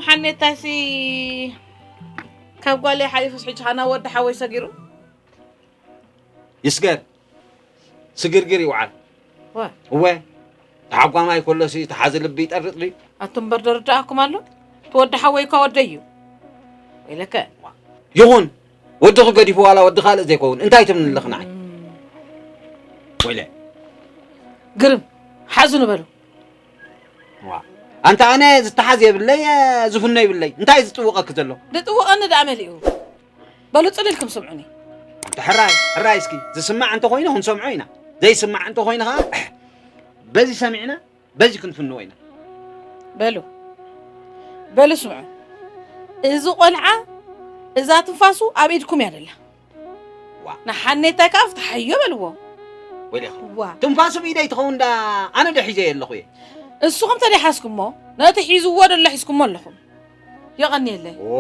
ሓኔታሲ ካብ ጓለይ ሓሊፉስ ሕጂ ኸኣ ናብ ወዲ ሓወይ ሰጊሩ። ይስገር፣ ስግርግር ይውዓል። ወ እወ፣ ተሓጓማይ ከሎሲ ተሓዚ ልቢ ይጠርጥ ድዩ? ኣቱም እምበር ደርድኣኩም ኣሎ። እቲ ወዲ ሓወይ እኳ ወደይ እዩ። ወይለከ። ይኹን፣ ወድኺ ገዲፉ ዋላ ወዲ ካልእ ዘይከውን እንታይ ትብልኒ ኣለኺ ንዓይ? ወይለ። ግርም፣ ሓዙ ንበሉ። ዋ፣ ኣንታ ኣነ ዝተሓዝ የብለይ፣ ዝፍኖ ይብለይ። እንታይ ዝጥውቐኪ ዘሎ? ዝጥውቐኒ ደኣ መሊኡ። በሉ ጽን ኢልኩም ስምዑኒ። ኣንታ ሕራይ፣ ሕራይ እስኪ ዝስማዕ እንተኾይኑ ክንሰምዖ ኢና። ዘይስማዕ እንተኾይኑ ኸኣ በዚ ሰሚዕና በዚ ክንፍንዎ ኢና። በሉ፣ በሉ ስምዑ። እዚ ቆልዓ እዛ ትንፋሱ ኣብ ኢድኩም እያ ደላ። ዋ። ንሓኔታይ ከኣ ፍትሓዮ በልዎ። ወይለኺ። ዋ። ትንፋሱ ብኢደይ ትኸውን ዳ ኣነ ዶ ሒዘዮ ኣለኹ እየ? እስኹም ተደይ ሓዝኩሞ፣ ነቲ ሒዝዎ ደሎ ሒዝኩሞ ኣለኹም። የቐንየለይ። ኦ፣